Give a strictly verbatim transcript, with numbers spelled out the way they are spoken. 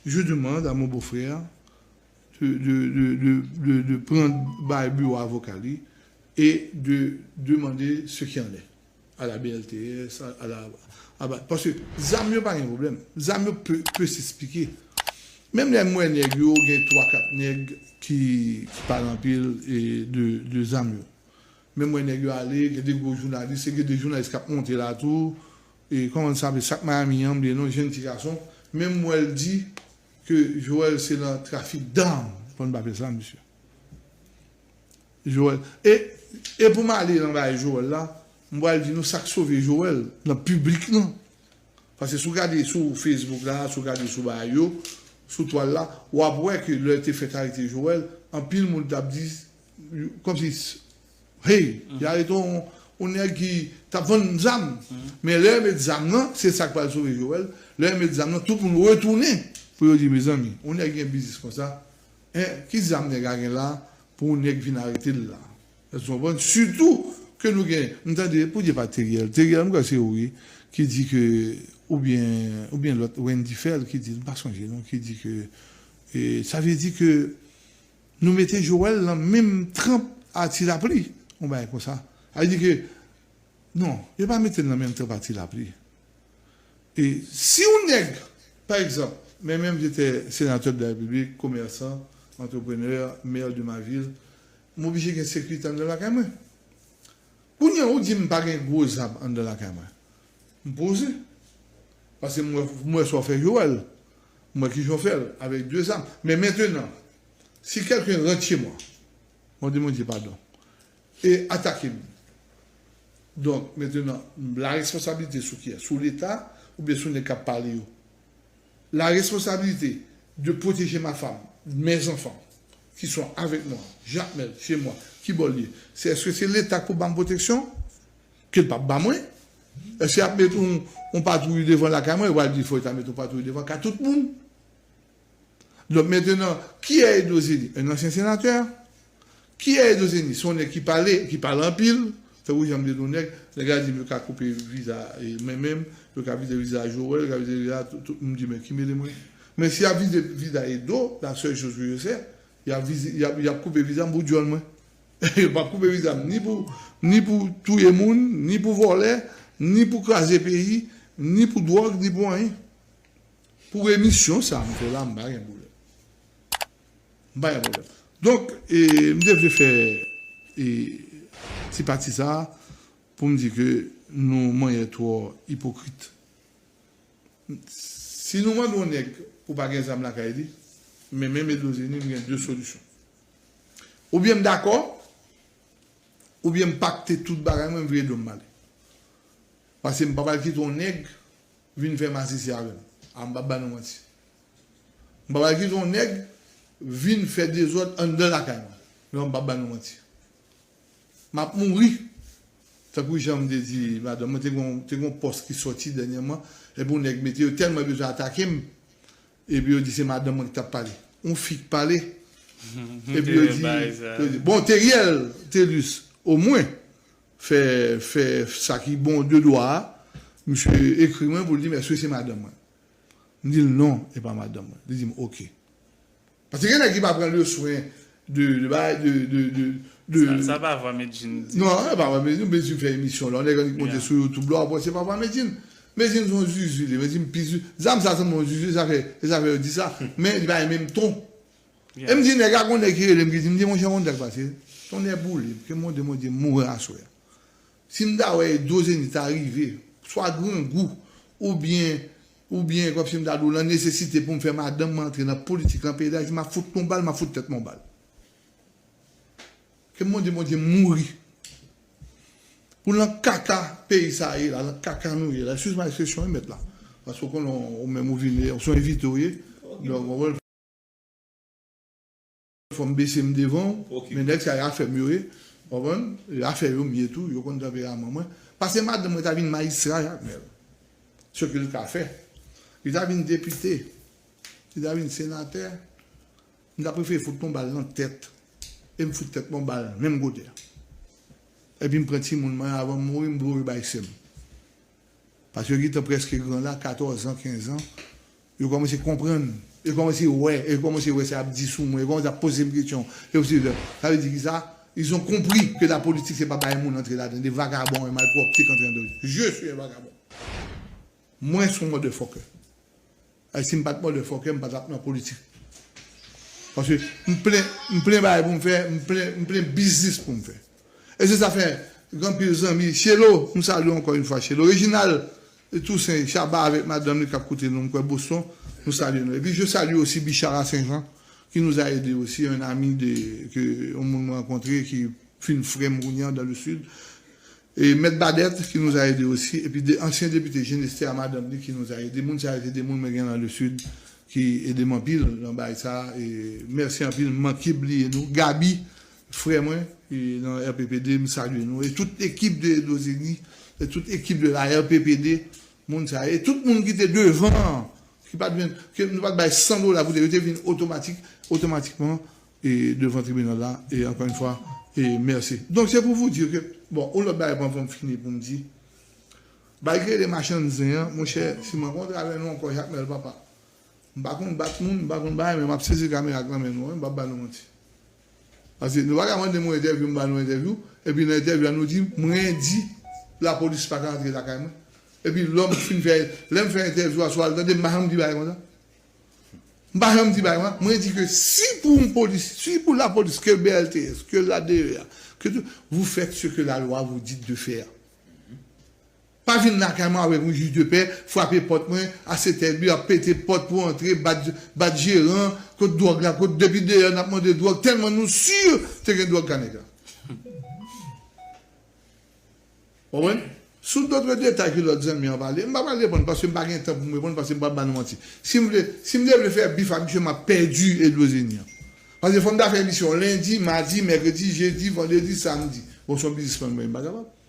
Je demande à mon beau-frère de, de, de, de, de, de prendre bay biwo avoka li et de demander ce qui en est à la B L T S, à, à la, à, paske zam yo pa gen pwoblèm. Zam yo pe, pe s'expliquer. Menm lè m wè nèg yo, gen twa kat nèg ki, ki pale anpil e de, de zam yo. Menm wè nèg yo ale, gen de gwo jounalis, e gen de jounalis k ap monte la tou. E kòman sa, sa k Miami an, m bliye non, jenn ti gason. Menm wè l di ke Joel se nan trafik dam. Fò n pa fè sa, mesye. Joel. E, e pou m ale nan bagay Joel la, m pral di nou sa k sove Joel nan piblik lan. Paske si w gade sou Facebook la, si w gade sou bagay yo, sou twal la, w ap wè ke lè yo te fèk arete Joel, anpil moun t ap di, kòmsi, hey, y arete yon, yon nèg ki t ap vann zam. Men lè yo met zam nan, se sa k pral sove Joel. Lè yo met zam nan, tout moun retounen pou yo di, mezanmi, yon nèg gen biznis konsa, en, ki zam nèg la gen la pou yon nèg vin arete l la? Èske w konprann? Sitou ke nou gen, m tande, pou di pa Teriel. Teriel, m kwè se ou, wi, ki di ke, oubyen, oubyen lòt, Wendy Fèl, ki di, m pa sonje non, ki di ke, e, sa vle di ke nou mete Joel nan menm tranp a Ti Lapli, yon bagay konsa. Sa vle di ke, non, yo pa mete l nan menm tranp a Ti Lapli. E si yon nèg, pa egzanp, mwen menm, je te senatè de la Repiblik, komèsan, antreprenè, mè de ma vil, m oblije gen sekirite anndan lakay mwen. Kounye a, ou di m pa gen gwo zam anndan lakay mwen. M poze. Paske m wè, m wè sa w fè Joel. M wè kijan w fè l, avèk de zam. Men mentenan, si kèlken rant chez moi, mwen demande padon, e atake m. Donk, mentenan, la responsabilité sou kiyès? Sou Leta oubyen sou nèg k ap pale yo? La responsabilité de protéger ma femme, mes enfants, qui sont avec moi, Jacmel, chez moi, ki bò l ye? Se, èske se Leta k pou ban m pwoteksyon? Ke l p ap ban mwen? Èske y ap met yon, yon patwouy devan lakay mwen? Yo pral di, fò yo ta met yon patwouy devan kay tout moun. Donk, mentenan, qui est Edozeni? Un ancien sénateur. Qui est Edozeni? Se yon nèg ki pale, ki pale anpil. Tankou jan m te di yon nèg, nèg la di m yo ka koupe viza, e, mwen menm, yo ka vide viza Joel, yo ka vide viza tout, tout moun di, men ki mele mwen? Men si y ap vide viza Edo, la seule chose que je sais, y ap vize, y ap, y ap koupe viza m pou djòl mwen. Yo p ap koupe viza m ni pou, ni pou touye moun, ni pou vòlè, ni pou kraze peyi, ni pou dwòg, ni pou anyen. Pou emisyon sa a m fè la, m pa gen pwoblèm. M pa gen pwoblèm. Donk, e, m te vle fè, e, ti pati sa a pou m di ke nou manyen twò ipokrit. Si nou mande yon nèg pou pa gen zam lakay li, men menm Edozeni, m gen de solisyon. Oubyen m dakò, oubyen m pakte tout bagay mwen, m vire do m ale. Paske m pa pral kite yon nèg vin fè masisi avè m. A, m p ap ba nou manti. M pa pral kite yon nèg vin fè dezòd anndan lakay mwen. Non, m p ap ba nou manti. M ap mouri. Tankou jan m te di madanm mwen, te gon, te gon pòs ki sòti dènyèman, epi yon nèg mete, yo tèlman bezwen atake m, epi yo di se madanm mwen ki t ap pale. Yon fi k pale. Epi yo di, yo di, bon, Teriel Thelus, omwen, fè, fè sa ki bon de dwa a, misye ekri mwen pou l di m èske se madanm mwen. M di l non, e pa madanm mwen. Li di m oke. Paske gen nèg ki pa pran le swen de, de, de, de, de, de, de... Sa, sa pa vwa Medjine di. Non, e pa vwa Medjine, Medjine fè emisyon la. Yon nèg annik monte sou YouTube la, w ap wè se pa vwa Medjine. Medjine se yon zuzu, li. Medjine pi zu-, zam sa sanble yon zuzu, sa fè, e sa fè yo di sa. Men li pa gen menm ton. E m di nèg la, gon nèg ki rele m, ki di m, di, monchè, gon nèg pase. Tonnè boule m, ke Bondye, Bondye mouri aswè a. Si m ta wè Edozeni ta rive, swa grangou, oubyen, oubyen kòmsi m ta di w nan nesesite pou m fè madanm mwen antre nan politik nan peyi Dayiti, m ap fout l yon bal, m ap fout tèt mwen yon bal. Ke Bondye, Bondye mouri. Pou nan kaka peyi sa a ye la, nan kaka nou ye la. Eskiz mwen ekspresyon, wi, mèt la. Paske w konnen w menm ou vin, se yon envite w ye. Donk, w konprann? Fò m bese m devan w, men nèg sa yo afè m yo ye, w konprann? Afè yo m ye tou, yo konn tanperaman mwen. Paske madanm mwen ta vin majistra, Jakmèl. Ce qu'il ka fè. Li ta vin depite, li ta vin senatè, m ta prefere fout l yon bal nan tèt, e m fout tèt mwen yon bal menm kote a. Epi m pran timoun mwen avan m mouri, m voye bay sè m. Paske yo gentan prèske gran la, katòz an, kenz an, yo kòmanse konprann E kòmanse wè, e kòmanse wè sa y ap di sou mwen, e kòmanse ap poze m kesyon. E osi, sa vle di ki sa? Ils ont compris que la politique, c'est pas bay moun antre ladan, des vagabonds, un malpropre qui entre dans. Je suis un vagabond. Mwen se yon motherfucker. Ay, si m pa t motherfucker, m pa t ap nan politik. Paske m plen, m plen bagay pou m fè, m plen, m plen biznis pou m fè. E se sa fè, gen anpil zanmi, Chelo, m salye w ankò yon fwa, Chelo. Reginald Toussaint, Chaba avèk madanm li k ap koute nou, m kwè Boston, nou salye nou. Epi je salye osi Bichara Saint-Jean, qui nous a aidé aussi, un ami de, que, yon moun mwen rankontre, ki fin frè m kounye a dans le sud. E Mèt Badet, ki nous a aidé osi, epi de ansyen depite Genester a madanm li ki nous a aidé. Moun sa yo se de moun mwen gen nan le sud ki ede m anpil nan bagay sa. E mèsi anpil, m manke bliye nou. Gaby, frè mwen, e nan R P P D, m salye nou. E tout ekip de Edozeni, e tout ekip de la R P P D, moun sa yo. E tout moun ki te devan an, ki pa t vin, ke nou pa t bay san dola pou te, yo te vin otomatik, otomatikman, e devan tribinal la, e ankò yon fwa, e mèsi. Donk, se pou vous dire que, bon, yon lòt bagay pou m fini pou m di, bagay ki rele machann zen an, monchè, si m rankontre avè nou ankò, Jakmèl papa, m pa konn bat moun, m pa konn bagay, men m ap sezi kamera ak nan men nou, wi, m p ap ba nou manti. Paske nou pa ka mande m yon entèvyou, m ba nou entèvyou, epi nan entèvyou a nou di, mwen di, lapolis pa ka antre lakay mwen. Epi lè m fin fè, lè m fè entèvyou a, si w al tande, m pa janm di bagay konsa. M pa janm di bagay, mwen, mwen di ke si pou yon polis, si pou lapolis, ke B L T S, ke la D E A, ke tout, vous faites ce que la loi vous dit de faire. Pa vin lakay mwen avèk yon jij de pè, frape pòt mwen, a sèt è epi ap pete pòt pou antre, bat, bat jeran, kot dwòg la, kot depi deyò n ap mande dwòg, tèlman nou si te gen dwòg ka nèg la. Konprann? Sou dòt detay ke lòt zanmi an pale, m pa pral reponn paske m pa gen tan pou m reponn paske m pral ba nou manti. Si m vle, si m te vle fè bif ak misye, m ap pèdi Edozeni an. Paske fò m ta fè emisyon lendi, madi, mèkredi, jedi, vandredi, samdi. Bon, se yon biznismann mwen, m pa kapab.